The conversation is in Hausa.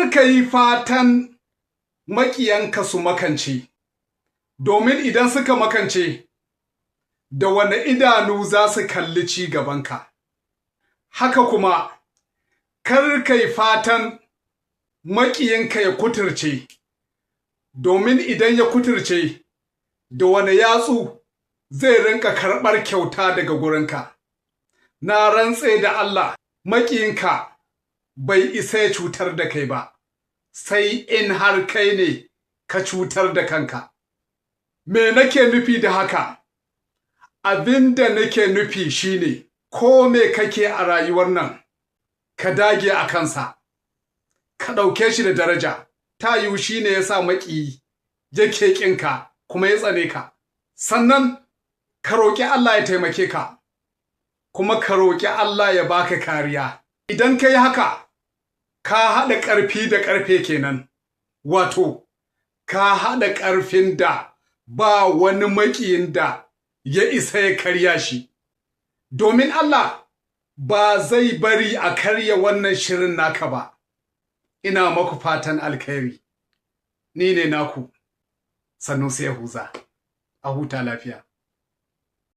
Kar ka yi fatan maƙiyanka su makance, domin idan suka makance, da wane idanu za su kalli ci gabanka. Haka kuma, kar ka yi fatan maƙiyinka ya kuturce, domin idan ya kuturce, da wane yatsu zai rinka karɓar kyauta daga gurinka. Na rantse da Allah, maƙiyinka bai isa ya cutar da kai ba, sai in har kai ne ka cutar da kanka. Me nake nufi da haka? Abin da nake nufi shine, ko me kake a rayuwar nan, ka dage a kansa, ka ɗauke shi da daraja, ta yiwu shi ne ya sa maƙiyi yake ƙinka kuma ya tsane ka. Sannan ka roƙi Allah ya taimake ka, kuma ka roƙi Allah ya baka kariya. Idan ka yi haka, ka haɗa ƙarfi da ƙarfe kenan, wato, ka haɗa ƙarfin da ba wani maƙiyin da ya isa ya karya shi. Domin Allah ba zai bari a karya wannan shirin naka ba. Ina maku fatan alkhairi. Ni ne naku, Sanusi Yahuza. A huta lafiya.